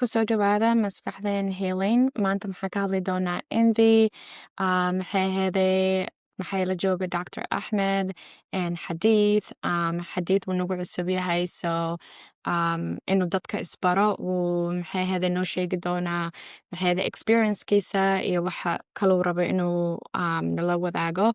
Kusoo dhawaada Maskaxdeen Healing. Maanta maxaa ka hadli doonaa envy. Maxay ahaydey, maxay la jooga Dr. Ahmed and Xadiith. Xadiith wuu nagu cusub yahay, so inuu dadka isbaro wuu, maxay ahaydey, noo sheegi doonaa, maxay ahaydey, experiencekiisa iyo waxa kaluu rabo inuu nala wadaago.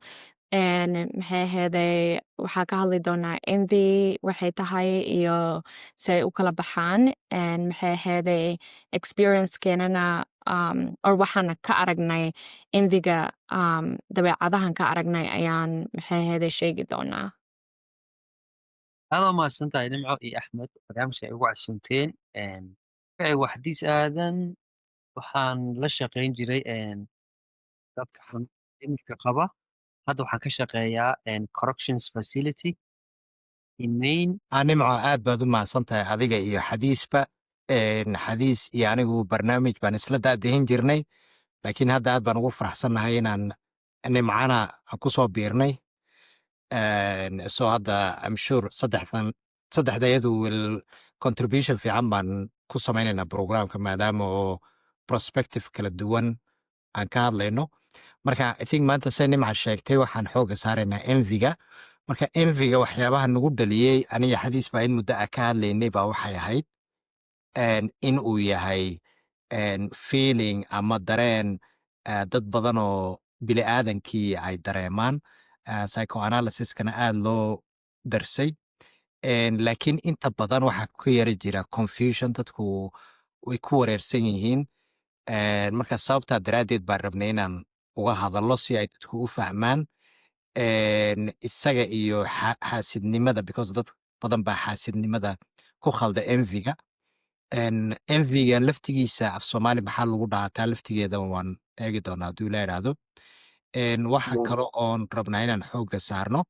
And maxay ahaydey, waxaa ka hadli doonaa envy waxay tahay iyo say u kala baxaan, and maxay ahaydey, experience-keenana or waxaan ka aragnay envyga, dabeecadahan ka aragnay ayaan, maxay ahaydey, sheegi doonaa. Aad waa mahadsan tahay, Nimco iyo Axmed, barnaamijka ay ugu casuumteen. Magacaygu waa Xadiis Aadan. Waxaan la shaqayn jiray dadka dhimirka qaba. Hadda waxaan ka shaqeeyaa corrections facility in Maine. Nimco, aad baad u mahadsan tahay adiga iyo Xadiisba. Xadiis iyo anigu barnaamij baan isla daadihin jirnay, laakiin hadda aad baan ugu faraxsannahay inaan Nimcana aan ku soo biirnay. So hadda I'm sure saddexdan saddexda iyadu will contribution fiican baan ku samaynaynaa programka, maadaama oo perspective kala duwan aan ka hadlayno. Marka I think maanta, se Nimca sheegtay, waxaan xooga saaraynaa envyga. Marka envyga waxyaabaha nagu dhaliyey, aniga Xadiis baa in muddo ah ka hadlaynay, baa waxay ahayd in uu yahay feeling ama dareen dad badan oo bini'aadankii ay dareemaan, psychoanalysiskana aad loo darsay. Laakiin inta badan waxaa ku yara jira confusion, dadku way ku wareersan yihiin. Marka sababtaa daraaddeed baan rabnay inaan uga hadallo si ay dadku u fahmaan isaga iyo xaasidnimada, because dad badan baa xaasidnimada ku khalda envyga. Envyga laftigiisa af Soomaali maxaa lagu dhahaa? Taa laftigeeda waan eegi doonaa hadduu Ilaa idhaahdo. Waxa kale oon rabnaa inaan xoogga saarno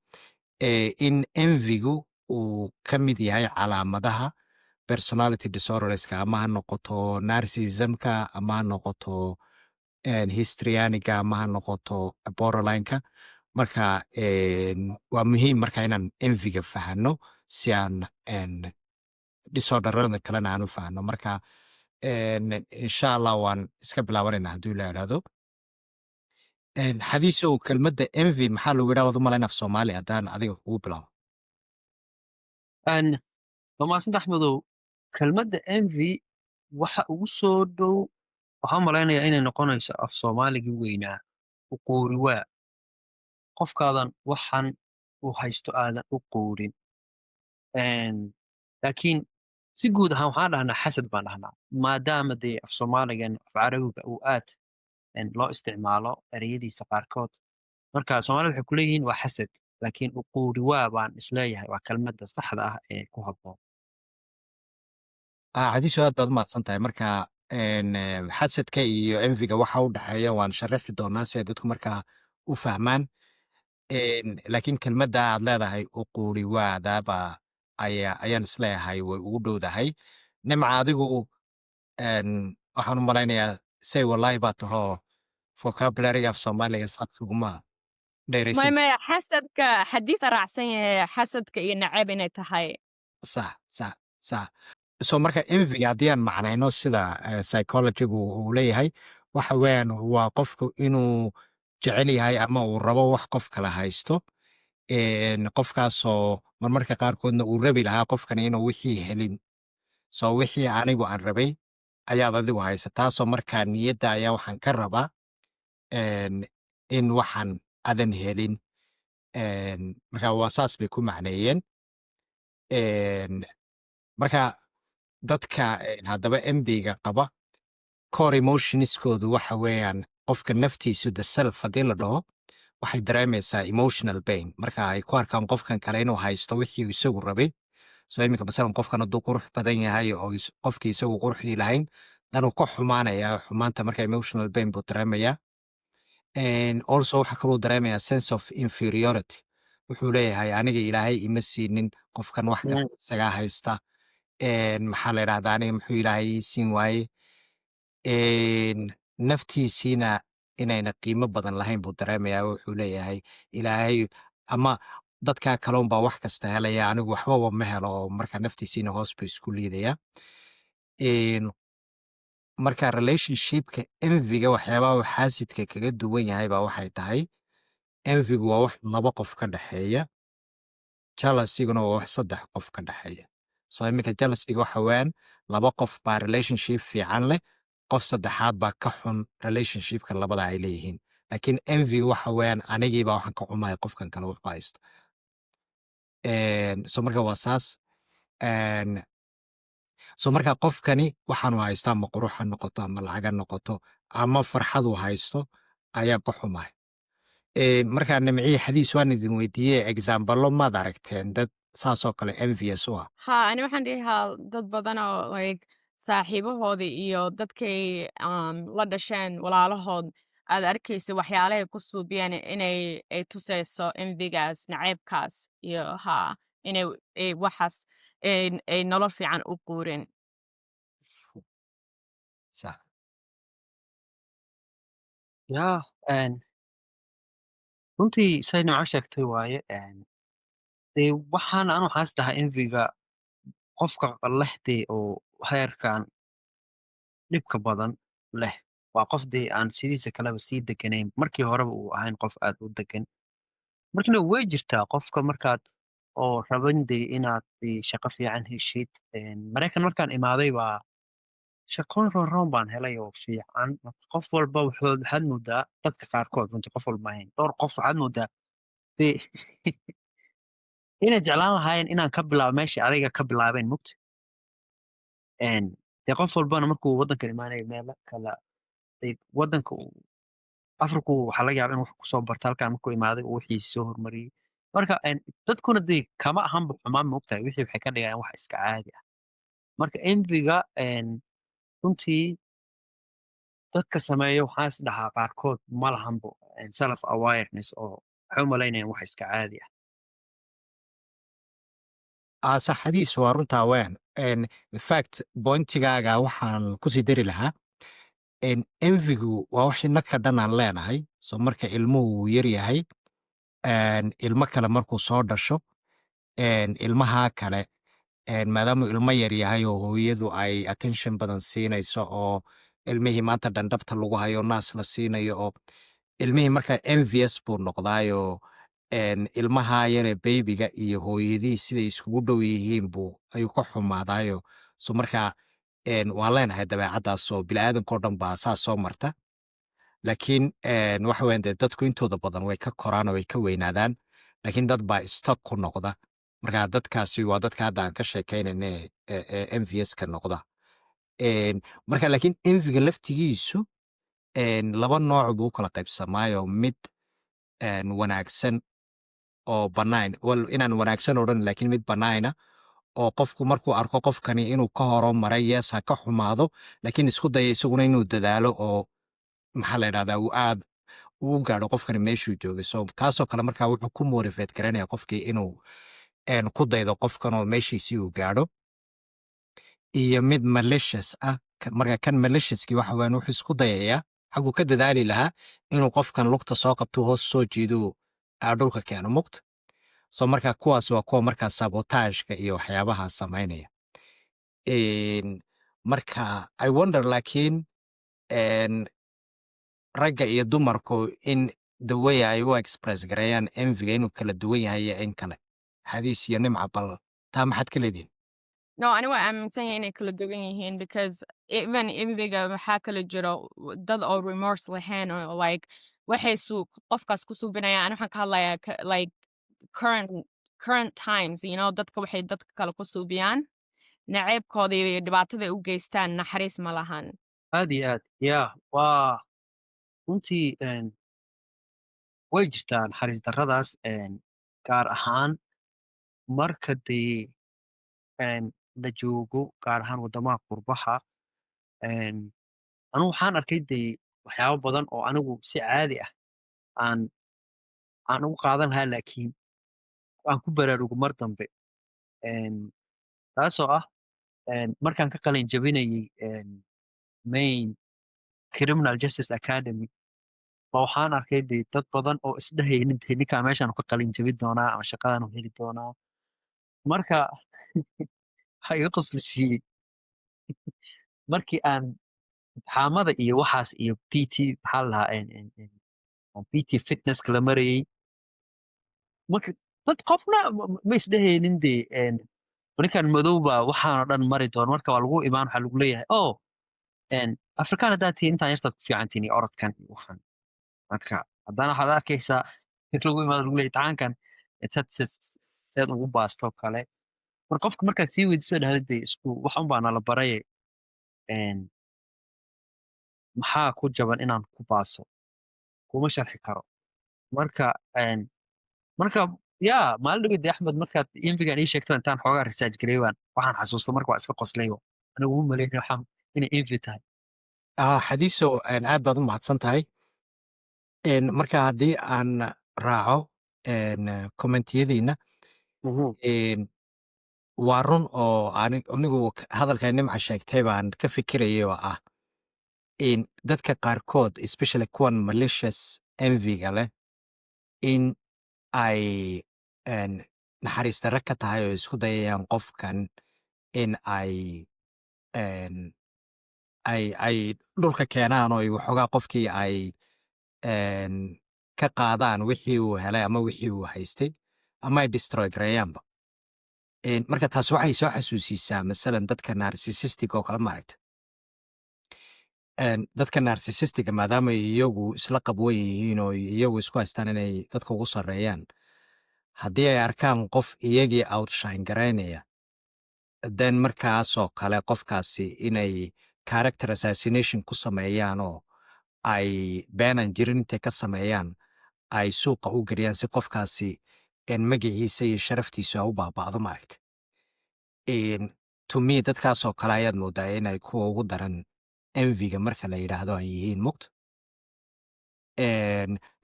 in envygu uu ka mid yahay calaamadaha personality disorderska, ama ha noqoto narcissismka, ama ha noqoto histrionicga, ama ha noqoto borderlineka. Marka waa muhiim marka inaan envyga fahanno si aan disorderada kalena aan u fahanno. Marka insha Allah waan iska bilaabanayna hadduu Ilaa idhaahdo. Xadiisow, kelmadda envy maxaa lagu yidhaha waad u malayn af Soomaali, haddaan adiga kugu bilaabo? Waa mahadsantahay, Axmedow. Kelmadda envy waxa ugu soo dhow waxaan u malaynayaa inay noqonayso af Soomaaligii weynaa u quuri waa qofkaadan waxan uu haysto aadan u quurin. Laakiin si guud ahaan waxaan dhahnaa xasad baan dhahnaa, maadaama dee af Soomaaligan af Carabiga uu aad loo isticmaalo ereyadiisa qaarkood. Marka Soomaalida waxay ku leeyihiin waa xasad, laakiin u quuri waa baan isleeyahay waa kelmadda saxda ah ee ku habboon. Xadiiso, aad baad u mahadsan tahay. Marka xasadka iyo envyga waxa u dhexeeya waan sharaxi doonaa si ay dadku markaa u fahmaan. Laakiin kelmadda aad leedahay u quuri waadaaba ayaan isleeyahay way ugu dhowdahay. Nimca, adigu waxaan u malaynayaa say wallahi baa tahoo vocabulary af Soomaaliga saas uguma maya. Dheeraysid. Maya, xasadka Xadiida raacsan yahay, xasadka iyo nacayb inay tahay. Sax. So marka envyga haddii aan macnayno sida psychologygu uu leeyahay, waxa weeyaan waa qofku inuu jecel yahay ama uu rabo wax qof kala haysto, qofkaasoo marmarka qaarkoodna uu rabi lahaa qofkani inuu wixii helin. So wixii anigu aan rabay ayaad adigu haysataa, so markaa niyadda ayaa waxaan ka rabaa in waxaan adan helin. Marka waa saas bay ku macneeyeen. Marka dadka haddaba envyga qaba, core emotionskoodu waxa weeyaan qofka naftiisu, the self haddii la dhaho, waxay dareemaysaa emotional pain marka ay ku arkaan qofkan kale inuu haysto wixii uu isagu rabay. So iminka masalan qofkan hadduu qurux badan yahay oo qofkii isagu quruxdii lahayn, danuu ka xumaanaya xumaanta. Marka emotional pain buu dareemayaa. Also waxa kaluu dareemayaa sense of inferiority. Wuxuu leeyahay, "Aniga Ilaahay ima siinin, qofkan wax kasta isagaa haysta. Maxaa la yidhahdaa, aniga muxuu Ilaahay ii siin waaye?" Naftiisiina inayna qiimo badan lahayn buu dareemayaa. Wuxuu leeyahay, "Ilaahay ama dadkaa kaloon baa wax kasta helaya, anigu waxbaba ma helo." Oo marka naftiisiina hoos buu isku liidaya. Marka relationshipka envyga, waxyaabaha uu xaasidka kaga duwan yahay baa waxay tahay, envygu waa wax laba qof ka dhexeeya, jealousyguna waa wax saddex qof ka dhexeeya. So iminka jealousyga waxa weeyaan laba qof baa relationship fiican leh, qof saddexaad baa ka xun relationshipka labada ay leeyihiin. Laakiin envyga waxa weeyaan anigiibaa waxaan ka xumahay qofkan kale wuxuu haysto. So marka waa saas. So marka qofkani waxaanu haysto, ama qurux ha noqoto ama lacag ha noqoto ama farxadu haysto, ayaan ka xumahay. Markaa Nimciyi, Xadiis, waan idin weydiiyey, examplo maad aragteen dad saasoo kale envious u ah? Ha, ani waxaan dhihi lahaa dad badan oo like saaxiibahoodii iyo dadkay la dhasheen, walaalahood, aad arkaysa waxyaalahay ku suubiyeen inay ay tusayso envygaas, naceybkaas, iyo ha inay ay waxaas ay nolol fiican u quurin. Sax. Yeah, runtii say Nimco sheegtay waaye. Dee waxaan anu waxaan is dhahaa envyga qofka leh dee oo heerkan dhibka badan leh waa qof dee aan sidiisa kaleba sii deganayn, markii horeba uu ahayn qof aad u degan. Markana way jirtaa qofka markaad oo raban dee inaad dee shaqo fiican heshid. Maraykan markaan imaaday baa shaqooyin roon baan helay oo fiican. Qof walba wuxuu waxaad moodaa dadka qaarkood, runtii qof walba ma ahayn, dhowr qof waxaad moodaa dee inay jeclaan lahaayeen inaan ka bilaabo meeshii adiga ka bilaabeen mugta. Dee qof walbana markuu waddankan imaanayo meelo kala dee waddanka uu Afriku waxaa laga yaabaa in wax kusoo barta, halkan markuu imaaday uu wixiisi soo hormariyey. Marka dadkuna dee kama ahanba xumaan, maogtahay, wixii waxay ka dhigayaan wax iska caadi ah. Marka envyga runtii dadka sameeyo waxaan is dhahaa qaarkood ma lahanbo self awareness oo waxay u malaynayaan wax iska caadi ah. Asa Xadiis, waa runtaa weyn. In fact, pointigaaga waxaan kusii dari lahaa, envygu waa wax innaka dhan aan leenahay. So marka ilmuhu uu yar yahay, ilmo kale markuu soo dhasho, ilmaha kale, maadaamuu ilmo yar yahay oo hooyadu ay attention badan siinayso oo ilmihii maanta dhandhabta lagu hayo, naas la siinayo, oo ilmihii marka envious buu noqdaayoo ilmaha yare babyga iyo hooyadii siday iskugu dhow yihiin buu ayuu ka xumaadaayo. So marka waan leenahay dabeecaddaas oo bini'aadankao dhan baa saas soo marta. Laakiin waxa weyan dee dadku intooda badan way ka koraan oo way ka weynaadaan, laakiin dad baa stuck ku noqda. Marka dadkaasi waa dadka hadda aan ka sheekaynayna ee enviouska noqda. Marka laakiin envyga laftigiisu laba nooc buu u kala qaybsamaayo: mid wanaagsan oo benign, well, inaan wanaagsan odhan, laakiin mid benign oo qofku markuu arko qofkani inuu ka horomaray, yes, ha ka xumaado, laakiin isku daya isaguna inuu dadaalo oo, maxaa la idhahdaa, uu aad uu gaadho qofkani meeshuu joogay. So kaasoo kale markaa wuxuu ku motivate garanaya qofkii inuu ku daydo qofkan oo meeshiisii uu gaadho. Iyo mid malicious ah. Marka kan maliciouski waxa weyan wuxuu isku dayayaa xaguu ka dadaali lahaa inuu qofkan lugta soo qabto, hoos soo jiido, aa dhulka keeno mugta. So marka kuwaas waa kuwa markaa sabotageka iyo waxyaabaha samaynaya. Marka I wonder laakiin ragga iyo dumarku in the way ay u express gareeyaan envyga inuu kala duwan yahay iyo in kale. Xadiis iyo Nimca, bal taa maxaad ka leedihin? No, ani waa aaminsan yahay inay kala duwan yihiin, because even envyga waxaa kala jiro dad oo remorse lahayn oo like waxay su qofkaas ku suubinayaan. Ani waxaan ka hadlayaa like current times, dadka waxay dadka kale ku suubiyaan, naceybkooda iyo dhibaatada ay u geystaan, naxariis ma lahan. Aad iyo aad, yeah, waa runtii way jirtaa naxariis darradaas, gaar ahaan marka dee la joogo, gaar ahaan waddamaha qurbaha. Anigu waxaan arkay dee waxyaabo badan oo anigu si caadi ah aan ugu qaadan lahaa, laakiin aan ku baraarugo mar dambe. Taasoo ah markaan ka qalin jabinayay Maine Criminal Justice Academy ba waxaan arkay dee dad badan oo isdhahaynin dee ninkaan meeshaan ka qalin jabin doonaa ama shaqadan uu heli doonaa. Marka waxaa iga qoslisiiyey markii aan Imtixaamada iyo waxaas iyo PT, maxaa la dhahaa, PT fitnesska la marayay. Marka dad qofna ma isdhehaynin dee ninkan madow baa waxaanoo dhan mari doona. Marka waa lagu imaan, waxaa lagu leeyahay, "Oh, Afrikaan haddaad tihiin, intaan yartaad ku fiican tihiin iyo orodkan iyo waxaan." Marka haddana waxaad arkaysaa in lagu imaado, lagu leeyahay imtixaankan seed ugu baasto kale. Mar qofka markaad sii weydiiso, dhahdo, "Dee isku wax un baa nala baraye, maxaa ku jaban inaan ku baaso?" Kuma sharxi karo. Marka ya maalin dhaweyde, Axmed, markaad envygan ii sheegto, intaan xoogaa research gareey baan waxaan xasuusta. Marka waa iska qoslayo, anigu uma maleynin waxaan inay envy tahay. Xadiiso, aad baad u mahadsan tahay. Marka haddii aan raaco commentiyadiina, waa run oo anigu hadalka Nimca sheegtay baan ka fikirayay, oo ah in dadka qaarkood, especially kuwan malicious envyga leh, in ay naxariis darro ka tahay oo isku dayayaan qofkan in ay dhulka keenaan oo ay waxoogaa qofkii ay ka qaadaan wixii uu helay ama wixii uu haystay ama ay destroy gareeyaanba. Marka taas waxay soo xasuusisaa masalan dadka narcissistic oo kale, maaragta. Dadka narcissistiga, maadaama ay iyagu isla qabwan yihiin oo iyagu isku haystaan inay dadka ugu sarreeyaan, haddii ay arkaan qof iyagii outshine garaynaya, then markaasoo kale qofkaasi inay character assassination ku sameeyaan oo ay beenan jirin intay ka sameeyaan ay suuqa u geliyaan, si qofkaasi magaciisa iyo sharaftiisu ay u baaba'do, maaragta. To me, dadkaasoo kale ayaad moodaa inay kuwa ugu daran envyga marka la yidhaahdo ay yihiin mugta.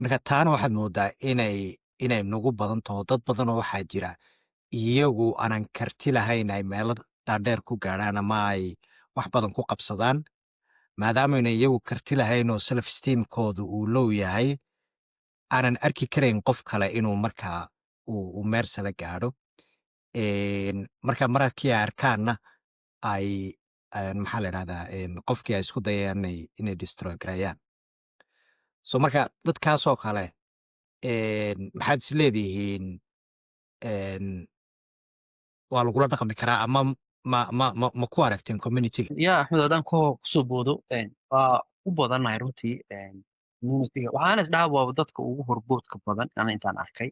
Marka taana waxaad moodaa inay nagu badan taho. Dad badanoo waxaa jira iyagu aanan karti lahayn ay meelo dhaadheer ku gaadhaan ama ay wax badan ku qabsadaan, maadaamayna iyagu karti lahayn oo self esteemkoodu uu low yahay, aanan arki karayn qof kale inuu markaa uu meel sare gaadho. Marka markii ay arkaanna ay maxaa la idhahdaa, qofkii ay isku dayayaan inay destroy gareeyaan. So marka dadkaasoo kale, maxaad is leedihiin waa lagula dhaqmi karaa ama ma ku aragteen communityga? Ya Axmed, haddaan kusoo boodo, waa u badannahay runtii communityga. Waxaan is dhahaa waaba dadka ugu horboodka badan ana intaan arkay.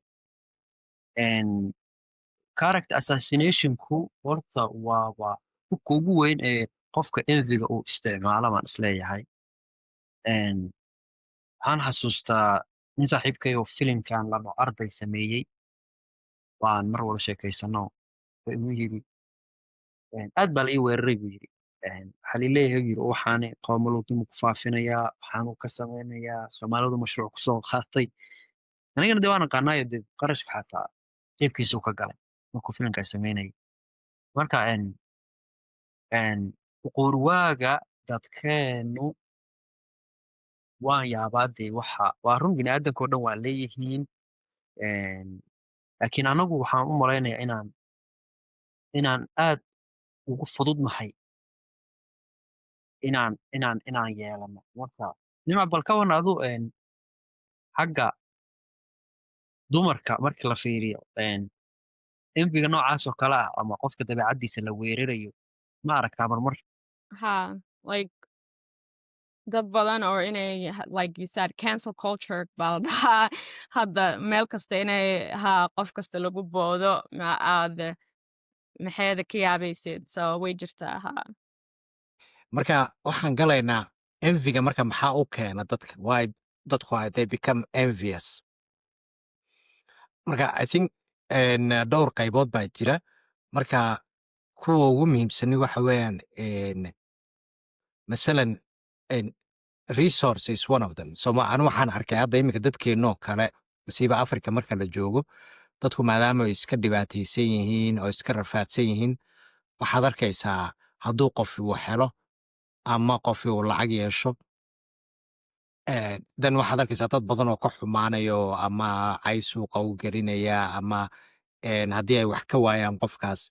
Character assassinationku horta waaba hubka ugu weyn ee qofka envyga uu isticmaalo, baan isleeyahay. Waxaan xasuustaa nin saaxiibkay oo filimkan la dhaho Arday sameeyey baan mar wada sheekaysano. Wuxuu igu yidhi, "Aad baa la ii weeraray," buu yidhi. "Waxaa lileeyahay," yidhi, "waxaani qowmaluudnimu ku faafinayaa, waxaanuu ka samaynayaa, Soomaalidu mashruuc kusoo qaatay." Anigana dee waan aqaanaayo, dee qarashka xataa jeebkiisuu ka galay markuu filimkaa samaynayay. Marka quurwaaga dadkeennu waan yaabaa dee. Waxa waa run, bini'aadamka oo dhan waa leeyihiin, laakiin anagu waxaan u malaynayaa inaan aad ugu fududnahay inaan yeelano. Marka Nimca, bal ka waran adu xagga dumarka marka la fiiriyo, envyga noocaas oo kale ah ama qofka dabeecaddiisa la weerarayo, ma aragtaa marmar? Ha, like dad badan oo inay, like you said, cancel culture baa la dhahaa hadda, meel kasta inay ha qof kasta lagu boodo, ma aad maxeeda ka yaabaysid. So way jirtaa, ha. Marka waxaan galaynaa envyga. Marka maxaa u keena dadka? Why dadku they become envious? Marka I think dhowr qaybood baa jira. Marka kuwa ugu muhiimsani waxa weeyaan, masalan, resource is one of them. So anu waxaan arkay hadda iminka dadkeennoo kale, masiiba Africa marka la joogo, dadku maadaama ay iska dhibaataysan yihiin oo iska rafaadsan yihiin, waxaad arkaysaa hadduu qofi uu helo ama qofi uu lacag yeesho, dan waxaad arkaysaa dad badan oo ka xumaanayo ama cay suuqa u gelinaya ama haddii ay wax ka waayaan qofkaas.